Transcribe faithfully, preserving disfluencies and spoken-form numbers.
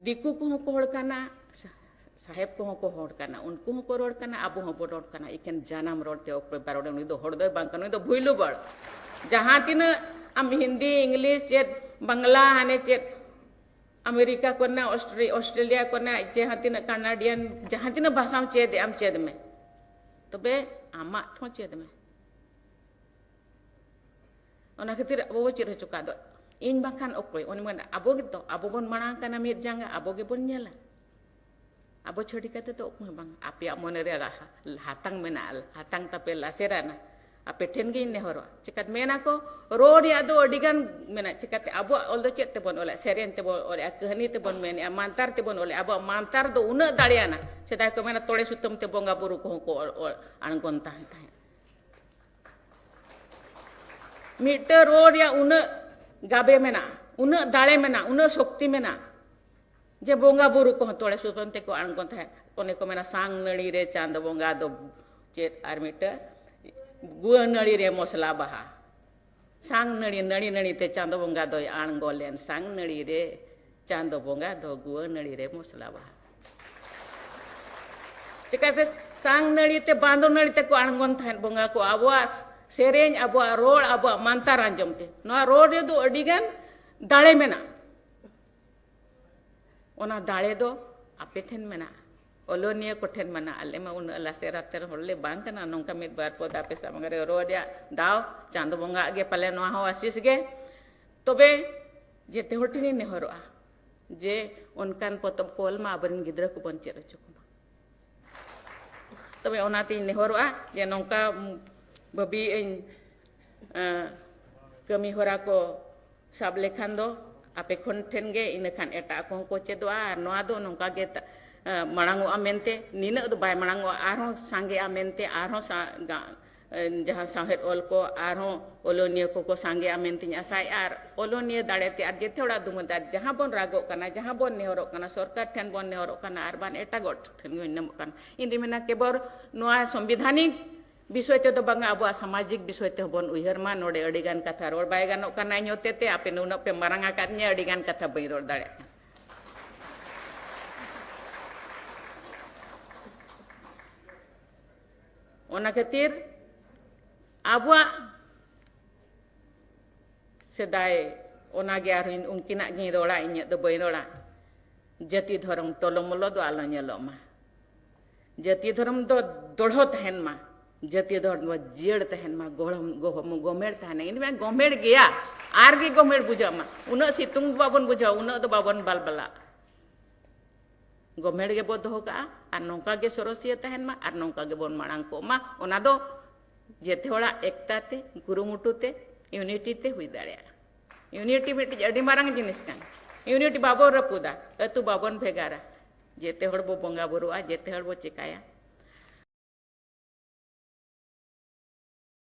ᱫᱤᱠᱩ ᱠᱚᱦᱚᱸ ᱠᱚ ᱦᱚᱲ ᱠᱟᱱᱟ, ᱥᱟ-, ᱥᱟᱦᱮᱵᱽ ᱠᱚᱦᱚᱸ ᱠᱚ ᱦᱚᱲ ᱠᱟᱱᱟ, ᱩᱱᱠᱩ ᱦᱚᱸᱠᱚ ᱨᱚᱲ ᱠᱟᱱᱟ, ᱟᱵᱚ ᱦᱚᱸᱵᱚ ᱨᱚᱲ ᱠᱟᱱᱟ᱾ ᱮᱠᱮᱱ ᱡᱟᱱᱟᱢ ᱨᱚᱲ ᱛᱮ ᱚᱠᱚᱭ ᱵᱟᱭ ᱨᱚᱲᱟ, ᱩᱱᱤ ᱫᱚ ᱦᱚᱲ ᱫᱚᱭ ᱵᱟᱝ ᱠᱟᱱᱟ, ᱩᱱᱤ ᱫᱚ ᱵᱷᱩᱭᱞᱩ ᱵᱟᱲ᱾ ᱡᱟᱦᱟᱸ ᱛᱤᱱᱟᱹᱜ ᱟᱢ ᱦᱤᱱᱫᱤ, ᱤᱝᱞᱤᱥ, ᱪᱮᱫ ᱵᱟᱝᱞᱟ, ᱦᱟᱱᱮ ᱪᱮᱫ ᱟᱢᱮᱨᱤᱠᱟ ᱠᱚᱨᱮᱱᱟᱜ, ᱚᱥᱴᱨᱮ-, ᱚᱥᱴᱨᱮᱞᱤᱭᱟ ᱠᱚᱨᱮᱱᱟᱜ, ᱡᱟᱦᱟᱸ ᱛᱤᱱᱟᱹᱜ ᱠᱟᱱᱟᱰᱤᱭᱟᱱ, ᱡᱟᱦᱟᱸ ᱛᱤᱱᱟᱹᱜ ᱵᱷᱟᱥᱟᱢ ᱪᱮᱫ ᱮᱜ ᱟᱢ, ᱪᱮᱫ ᱢᱮ, ᱛᱚᱵᱮ ᱟᱢᱟᱜ ᱦᱚᱸ ᱪᱮᱫ ᱢᱮ᱾ ᱚᱱᱟ ᱠᱷᱟᱹᱛᱤᱨ ᱟᱵᱚ ᱵᱚ ᱪᱮᱫ ᱦᱚᱪᱚ ᱠᱟᱜ ᱫᱚ, ᱤᱧ ᱵᱟᱝᱠᱷᱟᱱ ᱚᱠᱚᱭ? ᱚᱱᱮ ᱢᱮᱱ, ᱟᱵᱚ ᱜᱮᱛᱚ, ᱟᱵᱚ ᱵᱚᱱ ᱢᱟᱲᱟᱝ ᱠᱟᱱᱟ ᱢᱤᱫ ᱡᱟᱸᱜᱟ, ᱟᱵᱚ ᱜᱮᱵᱚᱱ ᱧᱮᱞᱟ᱾ ᱟᱵᱚ ᱪᱷᱟᱹᱲᱤ ᱠᱟᱛᱮ ᱫᱚ ᱚᱠᱚᱭ ᱦᱚᱸ ᱵᱟᱝ᱾ ᱟᱯᱮᱭᱟᱜ ᱢᱚᱱᱮ ᱨᱮ ᱨᱟᱦᱟ-, ᱦᱟᱛᱟᱝ ᱢᱮᱱᱟᱜᱼᱟ, ᱦᱟᱛᱟᱝ ᱛᱟᱯᱮ ᱞᱟᱥᱮᱨᱟᱱᱟ, ᱟᱯᱮ ᱴᱷᱮᱱ ᱜᱮᱧ ᱱᱮᱦᱚᱨᱚᱜᱼᱟ᱾ ᱪᱮᱠᱟᱛᱮ ᱢᱮᱱᱟ ᱠᱚ, ᱨᱚᱲ ᱨᱮᱭᱟᱜ ᱫᱚ ᱟᱹᱰᱤ ᱜᱟᱱ ᱢᱮᱱᱟᱜᱼᱟ᱾ ᱪᱮᱠᱟᱛᱮ ᱟᱵᱚᱣᱟᱜ ᱚᱞ ᱫᱚ ᱪᱮᱫ ᱛᱮᱵᱚᱱ ᱚᱞᱮᱜᱼᱟ? ᱥᱮᱨᱮᱧ ᱛᱮᱵᱚᱱ ᱚᱞᱮᱜᱼᱟ, ᱠᱟᱹᱦᱱᱤ ᱛᱮᱵᱚᱱ ᱢᱮᱱᱮᱜᱼᱟ, ᱢᱟᱱᱛᱟᱨ ᱛᱮᱵᱚᱱ ᱚᱞᱮᱜᱼᱟ᱾ ᱟᱵᱚᱣᱟᱜ ᱢᱟᱱᱛᱟᱨ ᱫᱚ ᱩᱱᱟᱹᱜ ᱫᱟᱲᱮᱭᱟᱱᱟ, ᱥᱮᱫᱟᱭ ᱠᱚ ᱢᱮᱱᱟ, ᱛᱚᱲᱮ ᱥᱩᱛᱟᱹᱢ ᱛᱮ ᱵᱚᱸᱜᱟ ᱵᱩᱨᱩ ᱠᱚᱦᱚᱸ ᱠᱚ ᱚᱞ, ᱚᱞ, ᱟᱬᱜᱚᱱ ᱛᱟᱦᱮᱸ ᱛᱟᱦᱮᱸᱫ᱾ ᱢᱤᱫᱴᱟᱹᱝ ᱨᱚᱲ ᱨᱮᱭᱟᱜ ᱩᱱᱟᱹᱜ ᱜᱟᱵᱮ ᱢᱮᱱᱟᱜᱼᱟ, ᱩᱱᱟᱹᱜ ᱫᱟᱲᱮ ᱢᱮᱱᱟᱜᱼᱟ, ᱩᱱᱟᱹᱜ ᱥᱚᱠᱛᱤ ᱢᱮᱱᱟᱜᱼᱟ, ᱡᱮ ᱵᱚᱸᱜᱟ ᱵᱩᱨᱩ ᱠᱚᱦᱚᱸ ᱛᱚᱲᱮ ᱥᱩᱛᱟᱹᱢ ᱛᱮᱠᱚ ᱟᱬᱜᱚᱱ ᱛᱟᱦᱮᱸᱫ᱾ ᱚᱱᱮ ᱠᱚ ᱢᱮᱱᱟ, ᱥᱟᱝ ᱱᱟᱹᱲᱤ ᱨᱮ ᱪᱟᱸᱫᱚ ᱵᱚᱸᱜᱟ ᱫᱚ ᱪᱮᱫ, ᱟᱨ ᱢᱤᱫᱴᱟᱹᱝ ᱜᱩᱣᱟᱹ ᱱᱟᱹᱲᱤ ᱨᱮ ᱢᱚᱥᱞᱟ ᱵᱟᱦᱟ᱾ ᱥᱟᱝ ᱱᱟᱹᱲᱤ, ᱱᱟᱹᱲᱤ ᱱᱟᱹᱲᱤ ᱛᱮ ᱪᱟᱸᱫᱚ ᱵᱚᱸᱜᱟ ᱫᱚᱭ ᱟᱬᱜᱚ ᱞᱮᱱ, ᱥᱟᱝ ᱱᱟᱹᱲᱤ ᱨᱮ ᱪᱟᱸᱫᱚ ᱵᱚᱸᱜᱟ ᱫᱚ ᱜᱩᱣᱟᱹ ᱱᱟᱹᱲᱤ ᱨᱮ ᱢᱚᱥᱞᱟ ᱵᱟᱦᱟ᱾ ᱪᱮᱠᱟᱛᱮ ᱥᱟᱝ ᱱᱟᱹᱲᱤ ᱛᱮ ᱵᱟᱸᱫᱚ ᱱᱟᱹᱲᱤ ᱛᱮᱠᱚ ᱟᱬᱜᱚᱱ ᱛᱟᱦᱮᱸᱫ ᱵᱚᱸᱜᱟ ᱠᱚ, ᱟᱵᱚᱣᱟᱜ ᱥᱮᱨᱮᱧ, ᱟᱵᱚᱣᱟᱜ ᱨᱚᱲ, ᱟᱵᱚᱣᱟᱜ ᱢᱟᱱᱛᱟᱨ ᱟᱸᱡᱚᱢ ᱛᱮ? ᱱᱚᱣᱟ ᱨᱚᱲ ᱨᱮᱫᱚ ᱟᱹᱰᱤ ᱜᱟᱱ ᱫᱟᱲᱮ ᱢᱮᱱᱟᱜᱼᱟ᱾ ᱚᱱᱟ ᱫᱟᱲᱮ ᱫᱚ ᱟᱯᱮ ᱴᱷᱮᱱ ᱢᱮᱱᱟᱜᱼᱟ, ᱚᱞᱚᱱᱤᱭᱟᱹ ᱠᱚᱴᱷᱮᱱ ᱢᱮᱱᱟᱜᱼᱟ᱾ ᱟᱞᱮ ᱢᱟ ᱩᱱᱟᱹᱜ ᱞᱟᱥᱮᱨ ᱟᱛᱮᱨ ᱦᱚᱲ ᱞᱮ ᱵᱟᱝ ᱠᱟᱱᱟ, ᱱᱚᱝᱠᱟ ᱢᱤᱫ ᱵᱟᱨ ᱯᱚᱫ ᱟᱯᱮ ᱥᱟᱢᱟᱝ ᱨᱮ ᱨᱚᱲ ᱨᱮᱭᱟᱜ ᱫᱟᱣ ᱪᱟᱸᱫᱚ ᱵᱚᱸᱜᱟ ᱟᱜ ᱜᱮ ᱯᱟᱞᱮ ᱱᱚᱣᱟ ᱦᱚᱸ ᱟᱥᱤᱥ ᱜᱮ᱾ ᱛᱚᱵᱮ ᱡᱮᱛᱮ ᱦᱚᱲ ᱴᱷᱮᱱᱤᱧ ᱱᱮᱦᱚᱨᱚᱜᱼᱟ ᱡᱮ ᱚᱱᱠᱟᱱ ᱯᱚᱛᱚᱵ ᱠᱚ ᱚᱞ ᱢᱟ, ᱟᱵᱚᱨᱮᱱ ᱜᱤᱫᱽᱨᱟᱹ ᱠᱚᱵᱚᱱ ᱪᱮᱫ ᱦᱚᱪᱚ ᱠᱚᱢᱟ᱾ ᱛᱚᱵᱮ ᱚᱱᱟᱛᱤᱧ ᱱᱮᱦᱚᱨᱚᱜᱼᱟ ᱡᱮ ᱱᱚᱝᱠᱟ, ᱩᱢ, ᱵᱷᱟᱹᱵᱤᱭᱮᱫ ᱟᱹᱧ, ᱮᱸ, ᱠᱟᱹᱢᱤ ᱦᱚᱨᱟ ᱠᱚ ᱥᱟᱵ ᱞᱮᱠᱷᱟᱱ ᱫᱚ ᱟᱯᱮ ᱠᱷᱚᱱ ᱴᱷᱮᱱ ᱜᱮ, ᱤᱱᱟᱹ ᱠᱷᱟᱱ ᱮᱴᱟᱜ ᱠᱚᱦᱚᱸ ᱠᱚ ᱪᱮᱫᱚᱜᱼᱟ᱾ ᱟᱨ ᱱᱚᱣᱟ ᱫᱚ ᱱᱚᱝᱠᱟ ᱜᱮ ᱛᱟ-, ᱮᱸ, ᱢᱟᱲᱟᱝ ᱚᱜᱼᱟ ᱢᱮᱱᱛᱮ, ᱱᱤᱱᱟᱹᱜ ᱫᱚ ᱵᱟᱭ ᱢᱟᱲᱟᱝ ᱚᱜᱼᱟ, ᱟᱨᱦᱚᱸ ᱥᱟᱸᱜᱮᱜᱼᱟ ᱢᱮᱱᱛᱮ, ᱟᱨᱦᱚᱸ ᱥᱟ-, ᱜᱟ-, ᱮᱸ, ᱡᱟᱦᱟᱸ ᱥᱟᱶᱦᱮᱫ ᱚᱞ ᱠᱚ ᱟᱨᱦᱚᱸ ᱚᱞᱚᱱᱤᱭᱟᱹ ᱠᱚᱠᱚ ᱥᱟᱸᱜᱮᱜᱼᱟ ᱢᱮᱱᱛᱮᱧ ᱟᱥᱟᱭᱮᱫᱼᱟ᱾ ᱟᱨ ᱚᱞᱚᱱᱤᱭᱟᱹ ᱫᱟᱲᱮ ᱛᱮ ᱟᱨ ᱡᱮᱛᱮ ᱦᱚᱲᱟᱜ ᱫᱩᱢᱟᱹᱫ, ᱟᱨ ᱡᱟᱦᱟᱸ ᱵᱚᱱ ᱨᱟᱜᱚᱜ ᱠᱟᱱᱟ, ᱡᱟᱦᱟᱸ ᱵᱚᱱ ᱱᱮᱦᱚᱨᱚᱜ ᱠᱟᱱᱟ, ᱥᱚᱨᱠᱟᱨ ᱴᱷᱮᱱ ᱵᱚᱱ ᱱᱮᱦᱚᱨᱚᱜ ᱠᱟᱱᱟ, ᱟᱨ ᱵᱟᱝ ᱮᱴᱟᱜ ᱦᱚᱲ ᱴᱷᱮᱱ ᱵᱚᱱ ᱱᱮᱦᱚᱨᱚᱜ ᱠᱟᱱᱟ, ᱤᱧ ᱫᱩᱧ ᱢᱮᱱᱟ ᱠᱮᱵᱚᱞ ᱱᱚᱣᱟ ᱥᱚᱝᱵᱤᱫᱷᱟᱱᱤᱠ ᱵᱤᱥᱚᱭ ᱛᱮᱫᱚ ᱵᱟᱝᱟ, ᱟᱵᱚᱣᱟᱜ ᱥᱟᱢᱟᱡᱤᱠ ᱵᱤᱥᱚᱭ ᱛᱮᱦᱚᱸ ᱵᱚᱱ ᱩᱭᱦᱟᱹᱨ ᱢᱟ᱾ ᱱᱚᱰᱮ ᱟᱹᱰᱤ ᱜᱟᱱ ᱠᱟᱛᱷᱟ ᱨᱚᱲ ᱵᱟᱭ ᱜᱟᱱᱚᱜ ᱠᱟᱱᱟ ᱤᱧ ᱦᱚᱛᱮ ᱛᱮ, ᱟᱯᱮ ᱱᱩᱱᱟᱹᱜ ᱯᱮ ᱢᱟᱨᱟᱝ ᱟᱠᱟᱫ ᱞᱤᱧᱟ, ᱟᱹᱰᱤ ᱜᱟᱱ ᱠᱟᱛᱷᱟ ᱵᱟᱹᱧ ᱨᱚᱲ ᱫᱟᱲᱮᱭᱟᱜ ᱠᱟᱱᱟ᱾ ᱚᱱᱟ ᱠᱷᱟᱹᱛᱤᱨ ᱟᱵᱚᱣᱟᱜ ᱥᱮᱫᱟᱭ, ᱚᱱᱟᱜᱮ ᱟᱨᱦᱚᱸ ᱩᱱᱠᱤᱱᱟᱜ ᱜᱤᱧ ᱨᱚᱲᱟ, ᱤᱧᱟᱹᱜ ᱫᱚ ᱵᱟᱹᱧ ᱨᱚᱲᱟ᱾ ᱡᱟᱹᱛᱤ ᱫᱷᱚᱨᱚᱢ ᱴᱚᱞᱚᱢᱚᱞᱚ ᱫᱚ ᱟᱞᱚ ᱧᱮᱞᱚᱜ ᱢᱟ᱾ ᱡᱟᱹᱛᱤ ᱫᱷᱚᱨᱚᱢ ᱫᱚ ᱫᱚᱲᱦᱚ ᱛᱟᱦᱮᱱ ᱢᱟ, ᱡᱟᱹᱛᱤ ᱫᱷᱚᱨᱚᱢ ᱫᱚ ᱡᱤᱭᱟᱹᱲ ᱛᱟᱦᱮᱱ ᱢᱟ, ᱜᱚᱲᱚᱢ-, ᱜᱚᱦᱚᱢ-, ᱜᱚᱢᱮᱲ ᱛᱟᱦᱮᱱᱟ᱾ ᱤᱧ ᱢᱟ ᱜᱚᱢᱮᱲ ᱜᱮᱭᱟ, ᱟᱨ ᱜᱮ ᱜᱚᱢᱮᱲ ᱵᱩᱡᱷᱟᱹᱜ ᱢᱟ᱾ ᱩᱱᱟᱹᱜ ᱥᱤᱛᱩᱝ ᱵᱟᱵᱚᱱ ᱵᱩᱡᱷᱟᱹᱣᱟ, ᱩᱱᱟᱹᱜ ᱫᱚ ᱵᱟᱵᱚᱱ ᱵᱟᱞᱵᱟᱞᱟᱜ᱾ ᱜᱚᱢᱮᱲ ᱜᱮᱵᱚ ᱫᱚᱦᱚ ᱠᱟᱜᱼᱟ, ᱟᱨ ᱱᱚᱝᱠᱟ ᱜᱮ ᱥᱚᱨᱚᱥᱤᱭᱟᱹ ᱛᱟᱦᱮᱱ ᱢᱟ, ᱟᱨ ᱱᱚᱝᱠᱟ ᱜᱮᱵᱚᱱ ᱢᱟᱲᱟᱝ ᱠᱚᱜ ᱢᱟ᱾ ᱚᱱᱟ ᱫᱚ ᱡᱮᱛᱮ ᱦᱚᱲᱟᱜ ᱮᱠᱛᱟ ᱛᱮ, ᱠᱩᱨᱩᱢᱩᱴᱩ ᱛᱮ, ᱤᱭᱩᱱᱤᱴᱤ ᱛᱮ ᱦᱩᱭ ᱫᱟᱲᱮᱭᱟᱜᱼᱟ᱾ ᱤᱭᱩᱱᱤᱴᱤ ᱢᱤᱫᱴᱤᱡ ᱟᱹᱰᱤ ᱢᱟᱨᱟᱝ ᱡᱤᱱᱤᱥ ᱠᱟᱱᱟ᱾ ᱤᱭᱩᱱᱤᱴᱤ ᱵᱟᱵᱚᱱ ᱨᱟᱹᱯᱩᱫᱟ, ᱟᱹᱛᱩ ᱵᱟᱵᱚᱱ ᱵᱷᱮᱜᱟᱨᱟ, ᱡᱮᱛᱮ ᱦᱚᱲ ᱵᱚ ᱵᱚᱸᱜᱟ ᱵᱩᱨᱩᱜᱼᱟ, ᱡᱮᱛᱮ ᱦᱚᱲ ᱵᱚ ᱪᱮᱠᱟᱭᱟ᱾